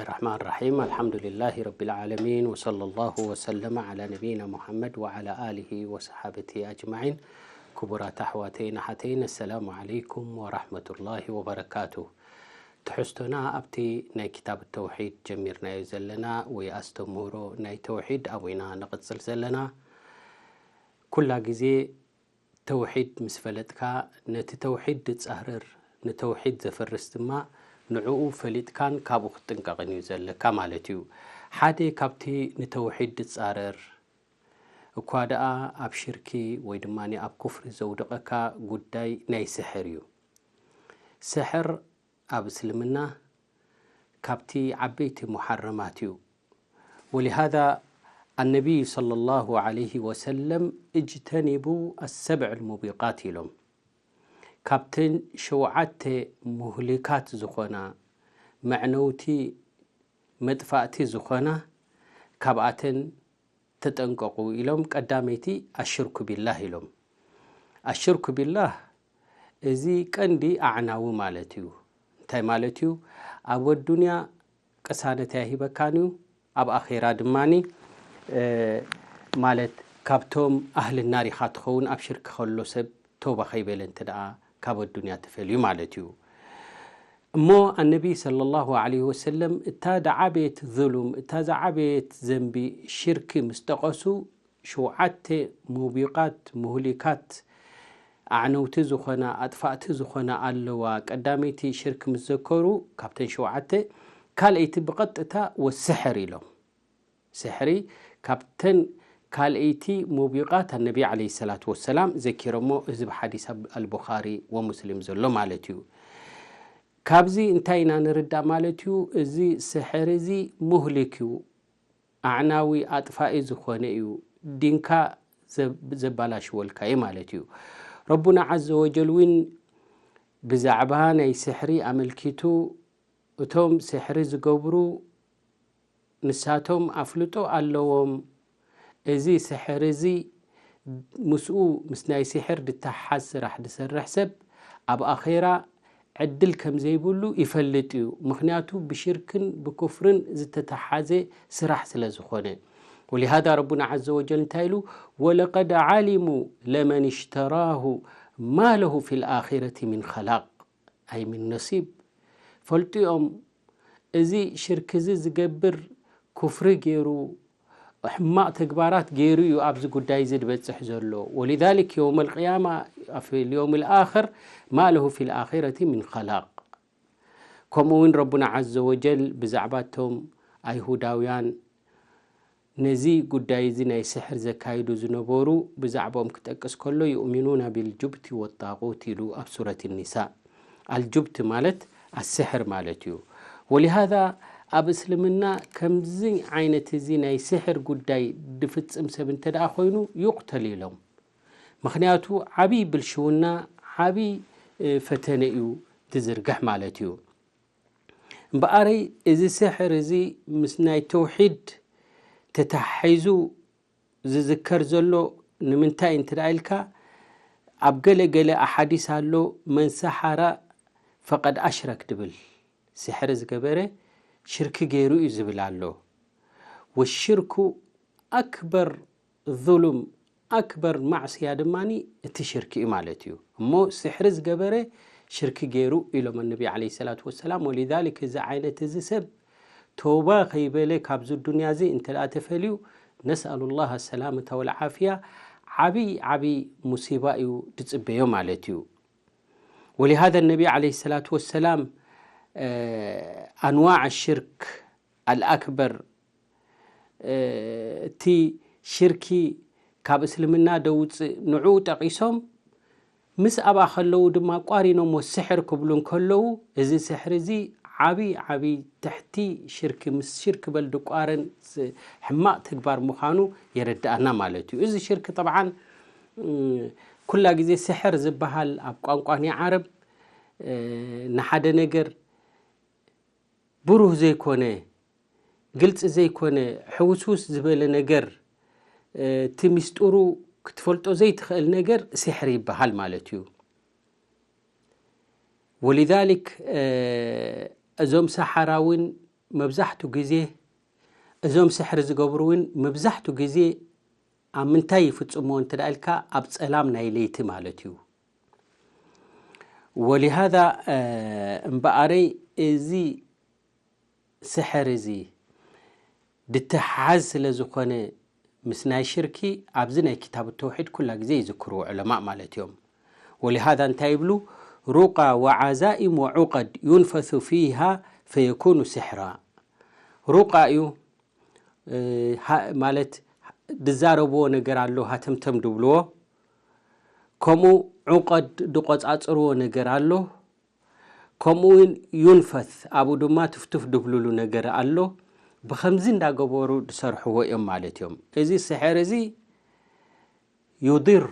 الرحمن الرحيم. الحمد لله رب العالمين، وصلى الله وسلم على نبينا محمد وعلى آله وصحابته أجمعين. ክቡራት ኣሕዋተይን ኣሓተይን፣ السلام عليكم ورحمة الله وبركاته. ትሕዝቶና ኣብቲ ናይ ክታብ ተውሒድ ጀሚርናዮ ዘለና ወይ ኣስተምህሮ ናይ ተውሒድ ኣብኡ ኢና ንቕጽል ዘለና። ኩላ ግዜ ተውሒድ ምስ ፈለጥካ፣ ነቲ ተውሒድ ዝጻረር፣ ንተውሒድ ዘፍርስ ድማ ንዕኡ ፈሊጥካን ካብኡ ክትጥንቀቕን እዩ ዘለካ ማለት እዩ። ሓደ ካብቲ ንተውሒድ ዝጻረር፣ እኳ ደኣ ኣብ ሽርኪ ወይ ድማ ኣብ ኩፍሪ ዘውድቐካ ጉዳይ ናይ ስሕር እዩ። ስሕር ኣብ እስልምና ካብቲ ዓበይቲ ሙሓረማት እዩ። ولهذا النبي صلى الله عليه وسلم اجتنبوا السبع الموبقات ኢሎም። ካብተን ሸውዓተ ሙህሊካት ዝኾና፣ መዕነውቲ መጥፋእቲ ዝኾና፣ ካብኣተን ተጠንቀቑ ኢሎም። ቀዳመይቲ ኣሽርኩ ቢላህ ኢሎም። ኣሽርኩ ቢላህ እዚ ቀንዲ ኣዕናዊ ማለት እዩ። እንታይ ማለት እዩ? ኣብ ኣዱንያ ቅሳነት ኣይሂበካን እዩ። ኣብ ኣኼራ ድማኒ፣ እ፣ ማለት ካብቶም ኣህሊ ናር ኢኻ ትኸውን፣ ኣብ ሽርክ ከሎ ሰብ ተውባ ከይበለ እንተ ደኣ ካብ ኣዱንያ ተፈልዩ ማለት እዩ። እሞ ኣነቢ ሰለላሁ ዐለይሂ ወሰለም እታ ዝዓበየት ዙሉም፣ እታ ዝዓበየት ዘንቢ ሽርኪ ምስ ጠቐሱ፣ ሸውዓተ ሙቢቓት፣ ሙህሊካት፣ ኣዕነውቲ ዝኾና፣ ኣጥፋእቲ ዝኾና ኣለዋ። ቀዳመይቲ ሽርክ ምስ ዘከሩ፣ ካብተን ሸውዓተ፣ ካልኣይቲ ብቐጥታ ወስሕር ኢሎም። ስሕሪ ካብተን ካልኣይቲ ሙቢቓት ኣነቢ ዐለይሂ ሰላቱ ወሰላም ዘኪሮሞ፣ እዚ ብሓዲስ ኣብ-፣ ኣልቡኻሪ ወሙስሊም ዘሎ ማለት እዩ። ካብዚ እንታይ ኢና ንርዳእ ማለት እዩ? እዚ ስሕር እዚ ሙህሊክ እዩ፣ ኣዕናዊ ኣጥፋኢ ዝኾነ እዩ፣ ዲንካ ዘብ-፣ ዘባላሽወልካ እዩ ማለት እዩ። ረቡና ዐዘ ወጀል እውን ብዛዕባ ናይ ስሕሪ ኣመልኪቱ፣ እቶም ስሕሪ ዝገብሩ ንሳቶም ኣፍልጦ ኣለዎም። እዚ ስሕር እዚ ምስኡ፣ ምስ ናይ ስሕር ድተሓዝ ስራሕ ድሰርሕ ሰብ ኣብ ኣኼራ ዕድል ከም ዘይብሉ ይፈልጥ እዩ። ምኽንያቱ ብሽርክን ብኩፍርን ዝተተሓዘ ስራሕ ስለ ዝኾነ። ወሊሃዛ ረቡና ዐዘ ወጀል እንታይ ኢሉ? "ወለቀድ ዓሊሙ ለመን ሽተራሁ ማ ለሁ ፊል ኣኺረቲ ሚን ኸላቅ፣ ኣይ ሚን ነሲብ።" ፈልጡ እዮም፣ እዚ ሽርክ እዚ ዝገብር፣ ኩፍሪ ገይሩ፣ ሕማቕ ተግባራት ገይሩ እዩ ኣብዚ ጉዳይ እዚ ዝበጽሕ ዘሎ። ወሊዛሊክ የውመል ቅያማ፣ ፊል የውሚል ኣኽር፣ ማ ለሁ ፊል ኣኺረቲ ሚን ኸላቅ። ከምኡ እውን ረቡና ዐዘ ወጀል ብዛዕባ እቶም ኣይሁዳውያን ነዚ ጉዳይ እዚ ናይ ስሕር ዘካይዱ ዝነበሩ ብዛዕባኦም ክጠቅስ ከሎ፣ "ዩእሚኑና ቢልጁብቲ ወጣቁት" ኢሉ ኣብ ሱረት ኒሳ። ኣልጁብቲ ማለት ኣስሕር ማለት እዩ። ወሊሃዛ ኣብ እስልምና ከምዚ ዓይነት እዚ ናይ ስሕር ጉዳይ ድፍጽም ሰብ እንተ ደኣ ኮይኑ ዩቕተል ኢሎም። ምኽንያቱ ዓብዪ ብልሽውና፣ ዓብዪ፣ እ፣ ፈተነ እዩ ዝዝርግሕ ማለት እዩ። እምበኣረይ እዚ ስሕር እዚ ምስ ናይ ተውሒድ ተተሓሒዙ ዝዝከር ዘሎ ንምንታይ እንተ ደኣ ኢልካ፣ ኣብ ገለ ገለ ኣሓዲስ ኣሎ፣ "መን ሰሓረ ፈቀድ ኣሽረክ" ድብል፣ ስሕሪ ዝገበረ ሽርኪ ገይሩ እዩ ዝብል ኣሎ። ወሽርኩ ኣክበር ዙሉም፣ ኣክበር ማዕስያ ድማ እቲ ሽርኪ እዩ ማለት እዩ። እሞ ስሕሪ ዝገበረ ሽርኪ ገይሩ ኢሎም ኣነቢ ዐለይሂ ሰላቱ ወሰላም። ወሊዛሊክ እዚ ዓይነት እዚ ሰብ ተውባ ከይበለ ካብዚ ዱንያ እዚ እንተ ደኣ ተፈልዩ፣ ነስኣሉ ላህ ሰላመተ ወልዓፍያ፣ ዓብይ ዓብይ ሙሲባ እዩ ድጽበዮ ማለት እዩ። ወሊሃዛ ነቢ ዐለይሂ ሰላቱ ወሰላም፣ እ፣ ኣንዋዕ ሽርክ ኣልኣክበር፣ እ፣ እቲ ሽርኪ ካብ እስልምና ደውፅእ ንዕኡ ጠቒሶም፣ ምስ ኣብኣ ከለዉ ድማ ቋሪኖሞ ስሕር ክብሉ እንከለዉ፣ እዚ ስሕር እዚ ዓብይ ዓብይ ትሕቲ ሽርኪ፣ ምስ ሽርክ በል ድቋረን ስ-፣ ሕማቕ ተግባር ምዃኑ የረድኣና ማለት እዩ። እዚ ሽርክ ጠብዓን፣ እ፣ ኩላ ግዜ ስሕር ዝበሃል ኣብ ቋንቋ ናይ ዓረብ፣ እ፣ ንሓደ ነገር ብሩህ ዘይኮነ፣ ግልጺ ዘይኮነ፣ ሕውስውስ ዝበለ ነገር፣ እ፣ እቲ ሚስጥሩ ክትፈልጦ ዘይትኽእል ነገር ሲሕሪ ይበሃል ማለት እዩ። ወሊዛሊክ፣ እ፣ እዞም ሰሓራ እውን መብዛሕቱ ግዜ እዞም ስሕሪ ዝገብሩ እውን መብዛሕቱ ግዜ ኣብ ምንታይ ይፍጽምዎ እንተ ደኣ ኢልካ፣ ኣብ ጸላም ናይ ለይቲ ማለት እዩ። ወሊሃዛ እምበኣረይ እዚ ስሕር እዚ ድተሓዝ ስለ ዝኾነ ምስ ናይ ሽርኪ ኣብዚ ናይ ክታብ ተውሒድ ኩላ ግዜ ይዝክርዎ ዑለማእ ማለት እዮም። ወሊሃዛ እንታይ ይብሉ? ሩቃ ወዓዛኢም ወዑቀድ ዩንፈሱ ፊሃ ፈየኩኑ ስሕራ። ሩቃ እዩ ማለት ድዛረብዎ ነገር ኣሎ ሃተምተም ድብልዎ፣ ከምኡ ዑቀድ ድቆጻጽርዎ ነገር ኣሎ፣ ከምኡ እውን ዩንፈት ኣብኡ ድማ ትፍትፍ ድብልሉ ነገር ኣሎ። ብኸምዚ እንዳገበሩ ድሰርሕዎ እዮም ማለት እዮም። እዚ ስሕር እዚ ዩድር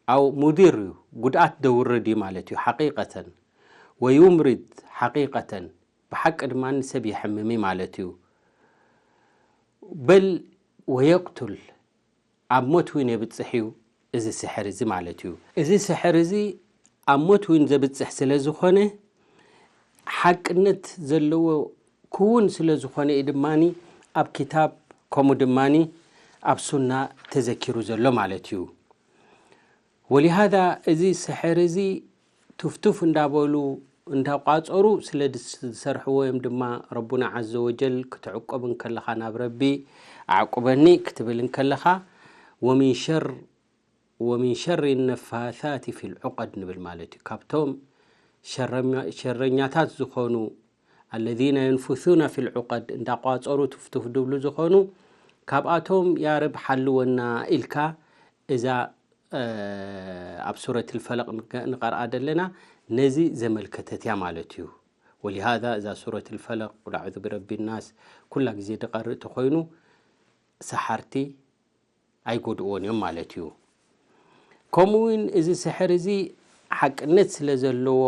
ኣው ሙዲር እዩ፣ ጉድኣት ደውርድ እዩ ማለት እዩ ሓቂቀተን። ወዩምሪድ ሓቂቀተን ብሓቂ ድማ ንሰብ የሕምም እዩ ማለት እዩ። በል ወየቅቱል ኣብ ሞት እውን የብጽሕ እዩ እዚ ስሕር እዚ ማለት እዩ። እዚ ስሕር እዚ ኣብ ሞት እውን ዘብጽሕ ስለ ዝኾነ ሓቅነት ዘለዎ ክውን ስለ ዝኾነ እዩ ድማ ኣብ ክታብ ከምኡ ድማ ኣብ ሱና ተዘኪሩ ዘሎ ማለት እዩ። ወሊሃዛ እዚ ስሕር እዚ ትፍቱፍ እንዳበሉ እንዳቋጸሩ ስለ ዝሰርሕዎ እዮም ድማ ረቡና ዓዘ ወጀል ክትዕቆብ እንከለኻ ናብ ረቢ ኣዕቁበኒ ክትብል እንከለኻ ወሚን ሸር ወሚን ሸሪ ነፋሳቲ ፊል ዑቀድ ንብል ማለት እዩ። ካብቶም ሸረኛታት ዝኾኑ ኣለዚነ የንፉሱና ፊል ዑቀድ እንዳቋጸሩ ትፍቱፍ ድብሉ ዝኾኑ ካብኣቶም ያረብ ሓልወና ኢልካ እዛ ኣብ ሱረት ልፈለቕ ንቐርኣ ዘለና ነዚ ዘመልከተት እያ ማለት እዩ። ወሊሃዛ እዛ ሱረት ልፈለቕ ቁል ኣዑዙ ብረቢ ናስ ኩላ ግዜ ድቐርእ ተኾይኑ ሰሓርቲ ኣይጎድእዎን እዮም ማለት እዩ። ከምኡ እውን እዚ ስሕር እዚ ሓቅነት ስለ ዘለዎ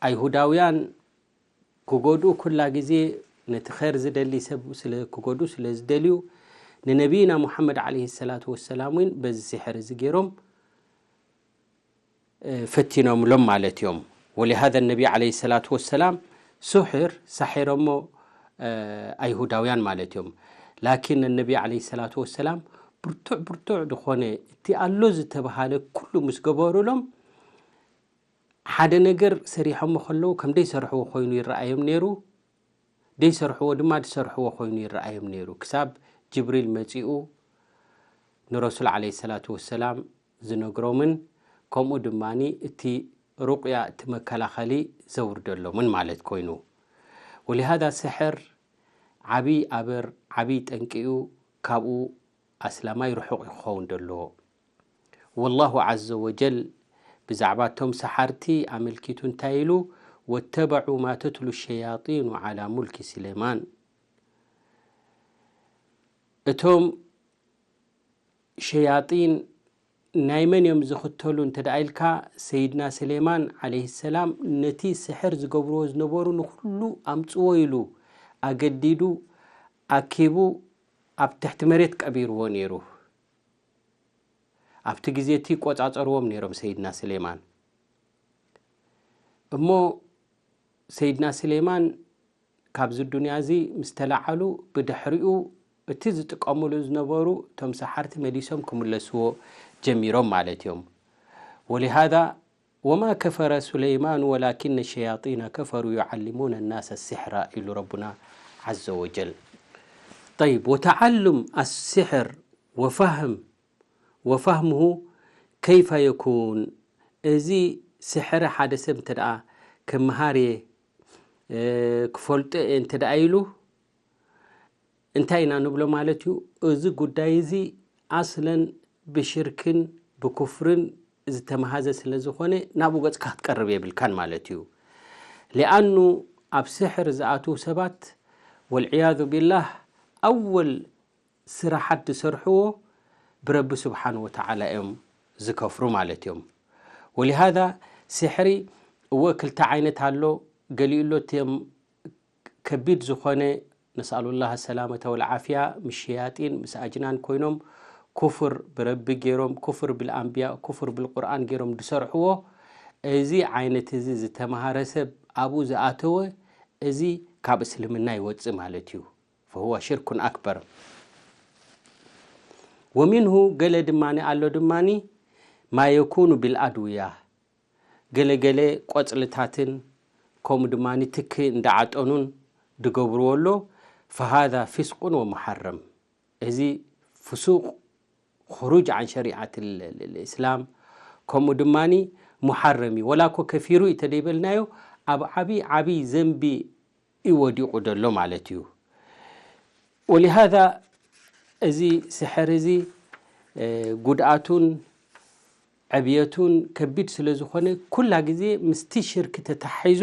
ኣይሁዳውያን ክጎድኡ ኩላ ግዜ ነቲ ኸር ዝደሊ ሰብ ስለ ክጎድኡ ስለ ዝደልዩ ንነቢይና ሙሓመድ ዓለይሂ ሰላቱ ወሰላም እውን በዚ ስሕር እዚ ገይሮም ፈቲኖምሎም ማለት እዮም። ወሊሃዘ ነቢ ዓለይሂ ሰላቱ ወሰላም ሱሕር ሳሒሮሞ ኣይሁዳውያን ማለት እዮም። ላኪን ነቢ ዓለይሂ ሰላቱ ወሰላም ብርቱዕ ብርቱዕ ዝኾነ እቲ ኣሎ ዝተባሃለ ኩሉ ምስ ገበሩሎም ሓደ ነገር ሰሪሖሞ ከለዉ ከም ደይሰርሕዎ ኮይኑ ይረኣዮም ነይሩ። ደይሰርሕዎ ድማ ዝሰርሕዎ ኮይኑ ይረኣዮም ነይሩ። ክሳብ ጅብሪል መጺኡ ንረሱል ዓለይሂ ሰላቱ ወሰላም ዝነግሮምን ከምኡ ድማ እቲ ሩቅያ እቲ መከላኸሊ ዘውርደሎምን ማለት ኮይኑ። ወሊሃዛ ስሕር ዓብይ ኣበር ዓብይ ጠንቂ እዩ። ካብኡ ኣስላማይ ርሑቕ ክኸውን ደለዎ። ወላሁ ዓዘ ወጀል ብዛዕባ እቶም ሰሓርቲ ኣመልኪቱ እንታይ ኢሉ? ወተበዑ ማ ተትሉ ሸያጢኑ ዓላ ሙልኪ ስሌማን። እቶም ሸያጢን ናይ መን እዮም ዝኽተሉ እንተ ደኣ ኢልካ፣ ሰይድና ስሌማን ዓለይሂ ሰላም ነቲ ስሕር ዝገብርዎ ዝነበሩ ንኹሉ ኣምጽዎ ኢሉ ኣገዲዱ ኣኪቡ ኣብ ትሕቲ መሬት ቀቢርዎ ነይሩ። ኣብቲ ግዜ እቲ ይቆጻጸርዎም ነይሮም ሰይድና ስሌማን። እሞ ሰይድና ስሌማን ካብዚ ዱንያ እዚ ምስ ተለዓሉ ብድሕሪኡ እቲ ዝጥቀምሉ ዝነበሩ እቶም ሰሓርቲ መሊሶም ክምለስዎ ጀሚሮም ማለት እዮም። ወሊሃዛ ወማ ከፈረ ሱለይማን ወላኪነ ሸያጢነ ከፈሩ ዩዓሊሙነ ናሰ ሲሕራ ኢሉ ረቡና ዓዘ ወጀል። ጠይብ ወተዓሉም ኣስሕር ወፋህም ወፋህምሁ ከይፈ የኩን፣ እዚ ስሕሪ ሓደ ሰብ እንተ ደኣ ክመሃር እየ ክፈልጦ እየ እንተ ደኣ ኢሉ እንታይ ኢና ንብሎ ማለት እዩ? እዚ ጉዳይ እዚ ኣስለን ብሽርክን ብኩፍርን ዝተመሃዘ ስለ ዝኾነ ናብኡ ገጽካ ክትቀርብ የብልካን ማለት እዩ። ሊኣኑ ኣብ ስሕር ዝኣትዉ ሰባት ወልዕያዙ ቢላህ ኣወል ስራሓት ዝሰርሕዎ ብረቢ ስብሓን ወተዓላ እዮም ዝከፍሩ ማለት እዮም። ወሊሃዛ ስሕሪ እወ ክልተ ዓይነት ኣሎ። ገሊኡ ኣሎ እቲም ከቢድ ዝኾነ ነስኣሉላህ ሰላመተ ወልዓፍያ ምስ ሸያጢን ምስ ኣጅናን ኮይኖም ኩፍር ብረቢ ገይሮም ኩፍር ብልኣንብያ ኩፍር ብልቁርኣን ገይሮም ዝሰርሕዎ። እዚ ዓይነት እዚ ዝተምሃረ ሰብ ኣብኡ ዝኣተወ እዚ ካብ እስልምና ይወፅእ ማለት እዩ። فهو ሽርኩን ኣክበር። ወሚንሁ ገለ ድማ ኣሎ ድማ ማ የኩኑ ብልኣድውያ ገለገለ ቆፅልታትን ከምኡ ድማ ትኪ እንዳዓጠኑን ዝገብርዎ ኣሎ። فهذا فسق ومحرم እዚ ፍሱቅ خروج عن شريعة الإسلام ከምኡ ድማ ሙሓረም እዩ። ወላ እኮ ከፊሩ እዩ ተደይበልናዮ ኣብ ዓብይ ዓብይ ዘንቢ እዩ ወዲቑ ዘሎ ማለት እዩ። ولهذا እዚ ስሕር እዚ ጉድኣቱን ዕብየቱን ከቢድ ስለ ዝኾነ ኩላ ግዜ ምስቲ ሽርክ ተታሒዙ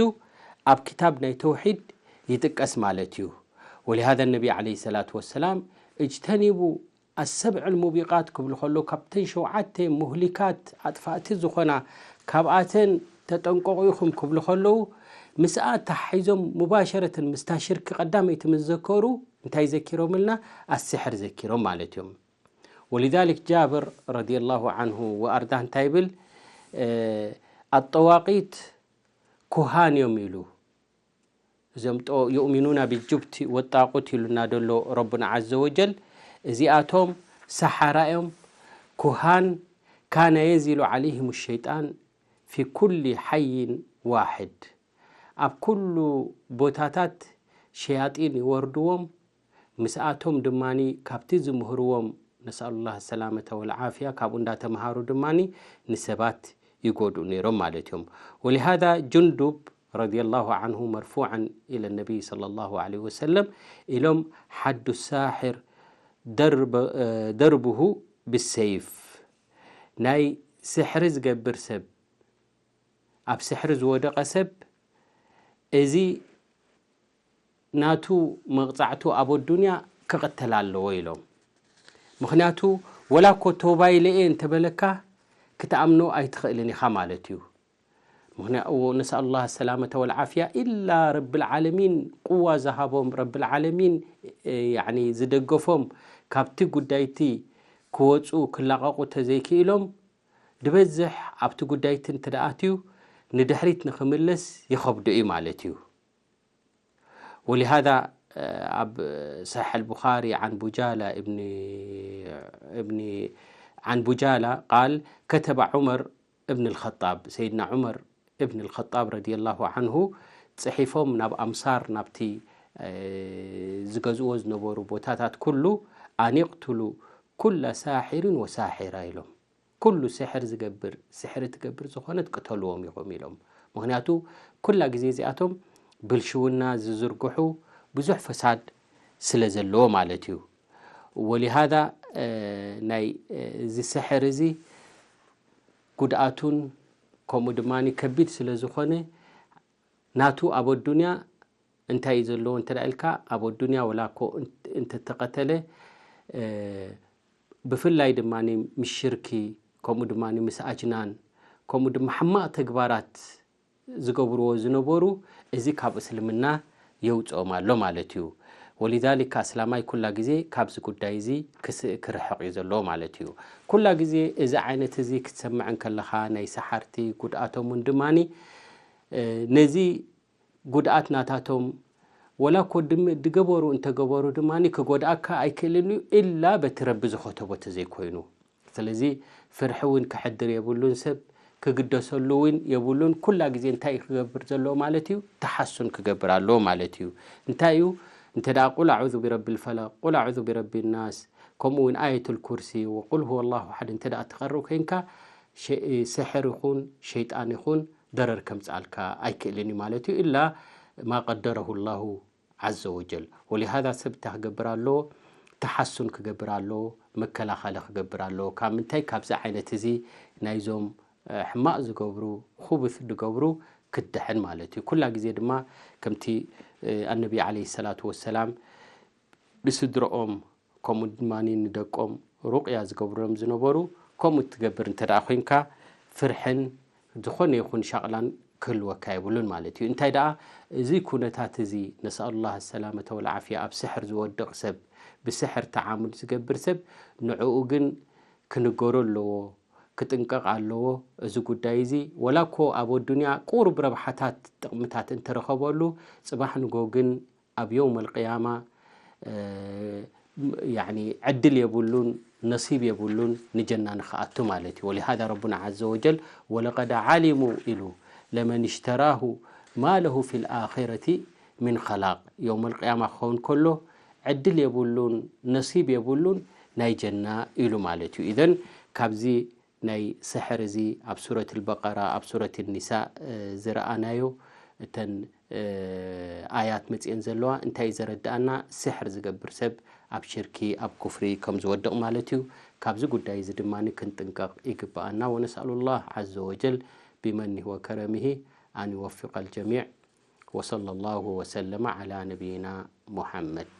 ኣብ ክታብ ናይ ተውሒድ ይጥቀስ ማለት እዩ። ولهذا النبي عليه الصلاة والسلام اجتنبوا السبع الموبقات ክብሉ ከለዉ ካብተን ሸውዓተ ሙህሊካት ኣጥፋእቲ ዝኾና ካብኣተን ተጠንቀቑ ኢኹም ክብሉ ከለዉ ምስኣ ተሓሒዞም ሙባሸረተን ምስታ ሽርክ ቀዳመይቲ ምስ ዘከሩ እንታይ ዘኪሮምልና ኣስሕር ዘኪሮም ማለት እዮም። ولذلك جابر رضي الله عنه وأرضاه እንታይ ይብል ኣጠዋቂት ኩሃን እዮም ኢሉ እዞም يؤمنون بالجبت والطاغوت ኢሉና ደሎ ረቡና عز وجل እዚኣቶም ሰሓራ እዮም ኩሃን كان ينزل عليهم الشيطان في كل حي واحد ኣብ ኩሉ ቦታታት ሸያጢን ይወርድዎም ምስኣቶም ድማ ካብቲ ዝምህርዎም نسأل الله السلامة والعافية ካብኡ እንዳተምሃሩ ድማ ንሰባት ይጎድኡ ነይሮም ማለት እዮም። ولهذا جندب رضي الله عنه مرفوعا إلى النبي صلى الله عليه وسلم ኢሎም حد الساحر ضربه بالسيف ናይ ስሕሪ ዝገብር ሰብ ኣብ ስሕሪ ዝወደቐ ሰብ እዚ ናቱ መቕፃዕቱ ኣብ ኣዱንያ ክቕተል ኣለዎ ኢሎም። ምኽንያቱ ወላ እኮ ተውባ ኢለ እየ እንተበለካ ክትኣምኖ ኣይትኽእልን ኢኻ ማለት እዩ። ምኽንያቱ نسأل الله السلامة والعافية إلا رب العالمين ቁዋ ዝሃቦም ረብል ዓለሚን ዝደገፎም ካብቲ ጉዳይቲ ክወፁ ክላቐቑ ተዘይክኢሎም ድበዝሕ ኣብቲ ጉዳይቲ እንተደኣትዩ ንድሕሪት ንኽምለስ ይኸብዶ እዩ ማለት እዩ። ولهذا ኣብ صحيح البخاري عن بجالة ابن ابن عن بجالة قال كتب عمر ابن الخطاب سيدنا عمر ابن الخطاب رضي الله عنه ፅሒፎም ናብ ኣምሳር ናብቲ ዝገዝእዎ ዝነበሩ ቦታታት ኩሉ أن اقتلوا كل ساحر وساحرة ኢሎም ኩሉ ስሕር ዝገብር ስሕሪ ትገብር ዝኾነት ቅተልዎም ኢኹም ኢሎም። ምኽንያቱ ኩላ ግዜ እዚኣቶም ብልሽውና ዝዝርግሑ ብዙሕ ፈሳድ ስለ ዘለዎ ማለት እዩ። ولهذا ናይ እዚ ስሕር እዚ ጉድኣቱን ከምኡ ድማ ከቢድ ስለ ዝኾነ ናቱ ኣብ ኣዱንያ እንታይ እዩ ዘለዎ እንተ ኢልካ ኣብ ኣዱንያ ወላ እኮ እንተተቐተለ ብፍላይ ድማ ምስ ሽርኪ ከምኡ ድማ ምስ ኣጅናን ከምኡ ድማ ሕማቕ ተግባራት ዝገብርዎ ዝነበሩ እዚ ካብ እስልምና የውፅኦም ኣሎ ማለት እዩ። ولذلك ኣስላማይ ኩላ ግዜ ካብዚ ጉዳይ እዚ ክርሕቕ እዩ ዘለዎ ማለት እዩ። ኩላ ግዜ እዚ ዓይነት እዚ ክትሰምዕ እንከለኻ ናይ ሰሓርቲ ጉድኣቶም እውን ድማ ነዚ ጉድኣት ናታቶም ወላ እኮ ድም ድገበሩ እንተገበሩ ድማ ክጎድኣካ ኣይክእልን እዩ ኢላ በቲ ረቢ ዝኸተቦ ተዘይኮይኑ። ስለዚ ፍርሒ እውን ክሕድር የብሉን፣ ሰብ ክግደሰሉ እውን የብሉን። ኩላ ግዜ እንታይ እዩ ክገብር ዘለዎ ማለት እዩ? ተሓሱን ክገብር ኣለዎ ማለት እዩ። እንታይ እዩ? እንተ ደኣ ቁል ኣዑዙ ቢረቢ ልፈለቅ፣ ቁል ኣዑዙ ቢረቢ ናስ፣ ከምኡ እውን ኣየቱል ኩርሲ ወቁል ሁወ ላሁ ኣሓድ እንተ ደኣ ትቐርእ ኮይንካ ስሕር ይኹን ሸይጣን ይኹን ደረር ከምፅኣልካ ኣይክእልን እዩ ማለት እዩ። ኢላ ማ ቀደረሁ ላሁ ዓዘ ወጀል። ወሊሃዛ ሰብ እንታይ ክገብር ኣለዎ? ተሓሱን ክገብር ኣለዎ፣ መከላኸሊ ክገብር ኣለዎ። ካብ ምንታይ? ካብዚ ዓይነት እዚ ናይዞም ሕማቕ ዝገብሩ፣ ኹቡት ዝገብሩ ክድሕን ማለት እዩ። ኩላ ግዜ ድማ ከምቲ ኣነቢ ዓለይሂ ሰላቱ ወሰላም ንስድረኦም ከምኡ ድማ ንደቆም ሩቕያ ዝገብሮም ዝነበሩ፣ ከምኡ ትገብር እንተ ደኣ ኮይንካ ፍርሕን ዝኾነ ይኹን ሻቕላን ክህልወካ የብሉን ማለት እዩ። እንታይ ደኣ እዚ ኩነታት እዚ ነስኣሉላህ ሰላመተ ወልዓፍያ ኣብ ስሕር ዝወድቕ ሰብ፣ ብስሕር ተዓሙል ዝገብር ሰብ ንዕኡ ግን ክንገሮ ኣለዎ፣ ክጥንቀቕ ኣለዎ። እዚ ጉዳይ እዚ ወላ እኮ ኣብ ኣዱንያ ቁሩብ ረብሓታት ጥቕምታት እንተረኸበሉ ጽባሕ ንጎ ግን ኣብ የውም ኣልቅያማ ያኒ ዕድል የብሉን፣ ነሲብ የብሉን ንጀና ንክኣቱ ማለት እዩ። ወሊሃዛ ረቡና ዓዘ ወጀል ወለቀድ ዓሊሙ ኢሉ ለመን ሽተራሁ ማለሁ ፊ ልኣኺረቲ ሚን ኸላቅ። የውም ኣልቅያማ ክኸውን ከሎ ዕድል የብሉን፣ ነሲብ የብሉን ናይ ጀና ኢሉ ማለት እዩ። ኢዘን ካብዚ ናይ ስሕር እዚ ኣብ ሱረት ኣልበቀራ ኣብ ሱረት ኒሳእ ዝረኣናዮ እተን ኣያት መፅኤን ዘለዋ እንታይ እዩ ዘረድኣና? ስሕር ዝገብር ሰብ ኣብ ሽርኪ ኣብ ኩፍሪ ከም ዝወድቕ ማለት እዩ። ካብዚ ጉዳይ እዚ ድማ ክንጥንቀቕ ይግብኣና። ወነስኣሉ ላህ ዓዘ ወጀል ቢመኒህ ወከረሚሂ ኣን ይወፊቀ ኣልጀሚዕ። ወሰለ ላሁ ወሰለመ ዓላ ነቢይና ሙሐመድ።